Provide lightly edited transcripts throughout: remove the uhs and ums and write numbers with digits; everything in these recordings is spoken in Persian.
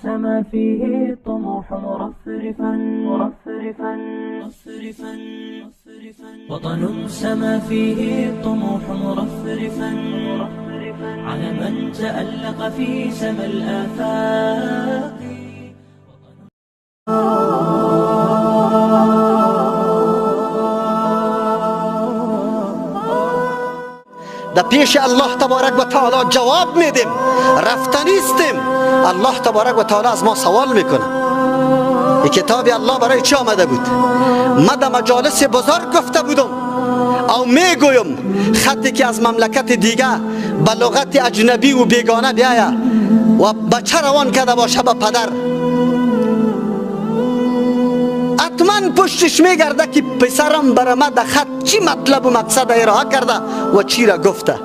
سما فيه الطموح مرفرفا مرفرفا مرفرفا وطن سما فيه الطموح مرفرفا مرفرفا على من تألق في سما الآفاق. در پیش الله تبارک و تعالی جواب میدیم، رفتنیستیم. الله تبارک و تعالی از ما سوال میکنه. این کتاب الله برای چی آمده بود؟ ما در مجالس بزرگ گفته بودم او میگویم خطی که از مملکت دیگه به لغت اجنبی و بیگانه بیایه و بچه روان کرده باشه به پدر، حتما پشتش میگرده که پسرم برای ما در خط چی مطلب و مقصد ارائه کرده و چی را گفته.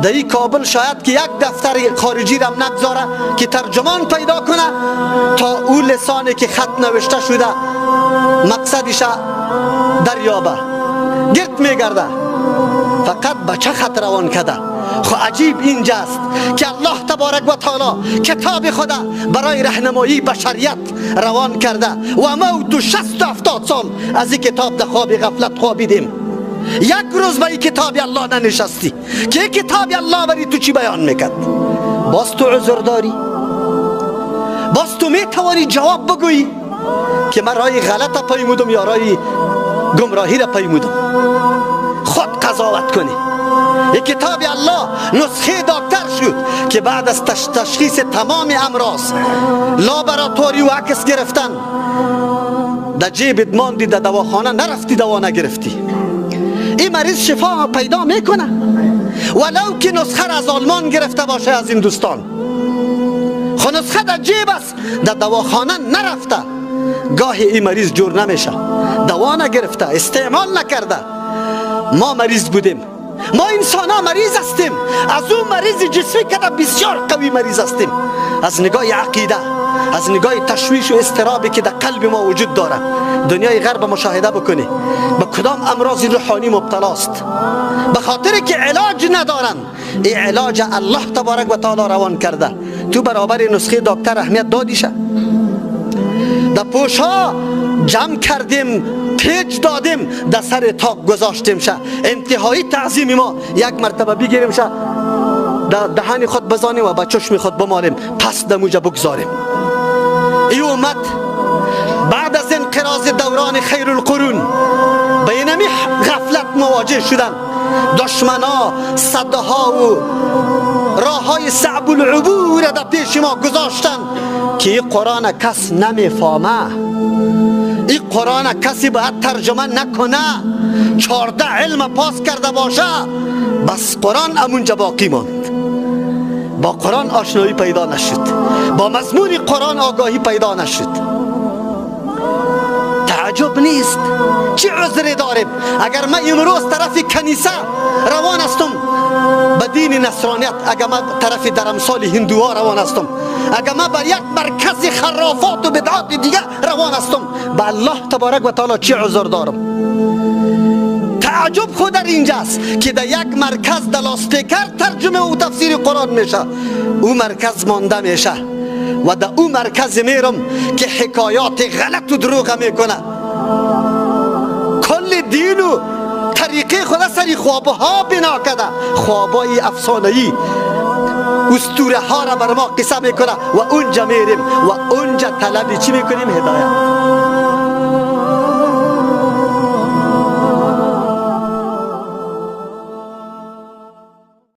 در این کابل شاید که یک دفتر خارجی را نگذاره که ترجمان پیدا کنه تا او لسانی که خط نوشته شده مقصدش دریابه. گرد میگرده فقط بچه خط روان کرده. خو عجیب اینجاست که الله تبارک و تعالی کتاب خدا برای رهنمایی بشریت روان کرده و ما تو 60-70 سال از این کتاب در خواب غفلت خوابیدیم. یک روز به این کتاب الله ننشستی که کتاب الله برای تو چی بیان میکرد. باز تو عذر داری، باز تو میتوانی جواب بگویی که من رای غلط پیمودم یا رای گمراهی را پیمودم. خود قضاوت کنی. یک کتاب الله نسخه دکتر شد که بعد از تشخیص تمام امراض، لابراتوری و عکس گرفتن، در جیبت ماندی، در دواخانه نرفتی، دوا نگرفتی، این مریض شفا پیدا میکنه ولو که نسخه را از آلمان گرفته باشه، از هندوستان. خو نسخه در جیب است، در دواخانه نرفته. گاهی این مریض جور نمیشه، دوا نگرفته، استعمال نکرده. ما مریض بودیم، ما انسان ها مریض هستیم. از اون مریض جسمی که بسیار قوی مریض هستیم، از نگاه عقیده، از نگاه تشویش و اضطرابی که در قلب ما وجود داره. دنیای غرب مشاهده بکنی به کدام امراض روحانی مبتلاست، به خاطر که علاج ندارن. این علاج الله تبارک و تعالی روان کرده. تو برابر نسخه دکتر اهمیت دادیشه. در پوشها جمع کردیم، پیچ دادیم، در سر تاق گذاشتیم شه. انتهایی تعظیم ما یک مرتبه بگیریم شه، در دهن خود بزانیم و با چشم خود بمالیم، پس در موجه بگذاریم. ای امت بعد از انقراض دوران خیر القرون به اینمی غفلت مواجه شدن. دشمنا صدها و راه های صعب العبور در پیش ما گذاشتن که این قرآن کس نمیفهمه، این قرآن کسی باید ترجمه نکنه، 14 علم پاس کرده باشه، بس قرآن امونجا باقی ماند. با قرآن آشنایی پیدا نشد، با مضمون قرآن آگاهی پیدا نشد. تعجب نیست، چه عذری داریم؟ اگر من امروز طرف کنیسه روان هستم به دین نصرانیت، اگر من طرف درمسال هندوها روان هستم، اگر من بر یک مرکز خرافات و بدعات دیگه روان هستم، به الله تبارک و تعالی چه عذر دارم؟ تعجب خود در اینجاست که در یک مرکز در لاسپیکر ترجمه و تفسیر قرآن میشه، او مرکز مانده میشه و در او مرکز میرم که حکایات غلط و دروغ میکنه. کل دین و طریقه خدا سری خوابه ها بنا کرده، خوابای افسانه‌ای، اسطوره ها را بر ما قصه میکنه و اونجا میریم و اونجا طلب چی میکنیم؟ هدایت.